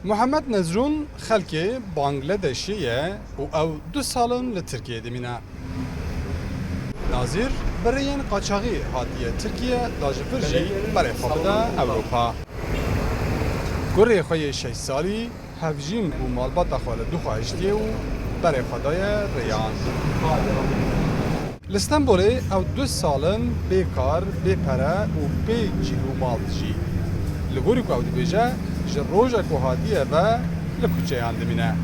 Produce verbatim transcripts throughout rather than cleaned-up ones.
Muhammed Nezrûn xelkê Bangladeşê ye û ew du sal in li Tirkiyeyê dimîne. Nazîr bi rêyên qaçaxî hatiye Tirkiye da ji vir jî berê xwe bide Ewropa. Kurê xwe yê şeş salî hevjîn û malbata xwe li dû xwe hiştiye û berê xwe daye rêyan. Li Stenbolê ew du sal in bê kar, bê pere û bê cih û mal dijî. Li gorî ku ew dibêje, ji roja ku hatiye ve li kuçeyan dimîne.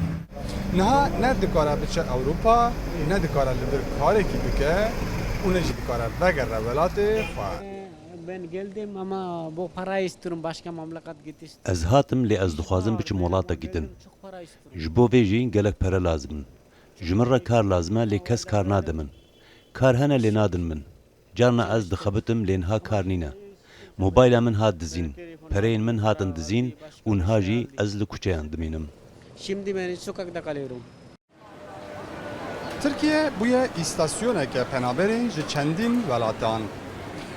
Niha ne dikare biçe Ewropa, ne dikare li vir karekî bike û ne jî dikare vegere welatê xwe. Ben geldim ama bu para istiyorum başka memleket git. Ez hatim, lê ez dixwazim biçim welatekî din. Ji bo vê jî gelek pere lazim in. Ji min re kar lazim e, lê kes kar nade min. Kar hene, lê nadin min. Carna ez dixebitim, lê niha kar nîne. Mobayla min hat dizîn, pereyên min hatin dizîn û niha jî ez li kuçeyan dimînim. Şimdi ben sokakta kalıyorum. Tirkiye bûye îstasyoneke penaberên ji çendîn welatan.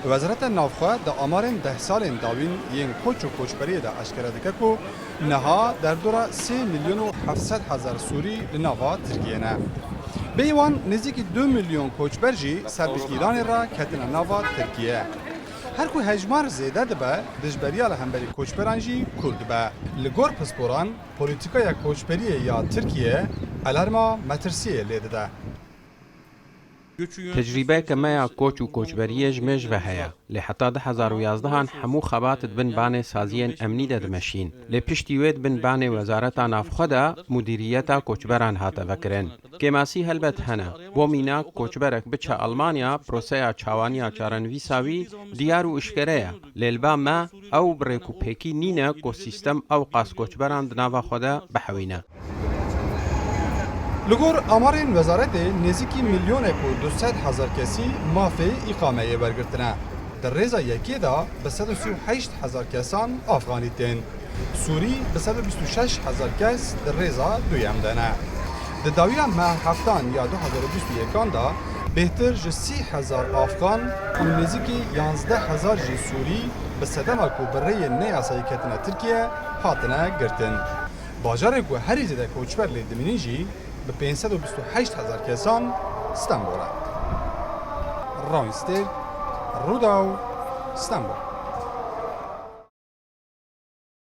Wezareta Navxwe di amarên deh salên dawîn yên koç û koçberiyê de eşkere dike ku niha derdora sê milyon û heft sed hezar Sûrî li nava Tirkiyê ne. Bêyî wan nêzîkî du milyon koçber jî ser bi îlanê re ketine nava Tirkiye. Her ku hejmar zêde dibe, dijberiya li hemberî koçberan jî kûr dibe. Li gor pisporan, polîtîkaya koçberiyê ya Tirkiye alarma metirsiyê lê dide. Tecrîbeyeke me ya koç û koçberiyê ji mêj ve heye. Lê heta du hezar û yazdehan hemû xebat di bin banê saziyên emnî de dimeşîn. Lê piştî wê di bin banê Wezareta Navxwe de Mudîriyeta Koçberan hate vekirin. Kêmasî helbet hene. Bo mînak, koçberek biçe Almanya, proseya çawaniya çarenivîsa wî diyar û eşkere ye. Lê li ba me ew bi rêkûpêkî nîne ku sîstem ew qas koçberan di nava xwe de bihewîne. Li gor amarên wezaretê nêzîkî milyonek û du sed hezar kesî mafê îqameyê wergirtine. Di rêza yekê de bi sed û sî û heşt hezar kesan Afxanî tên. Sûrî bi sed û bîst û şeş hezar kes di rêza duyem de ne. Di dawiya meha heftan ya du hezar û bîst û yekan de bêhtir ji sî hezar Afxan û nêzîkî yanzdeh hezar jî Sûrî bi sedema ku bi rêyên neyasayî ketine Tirkiye hatine girtin. Bajarê ku herî zêde koçber lê dimînin jî bi pênc sed û bîst û heşt hezar kesan Stenbol e. Rawîn Stêrk, Rûdaw, Stenbol.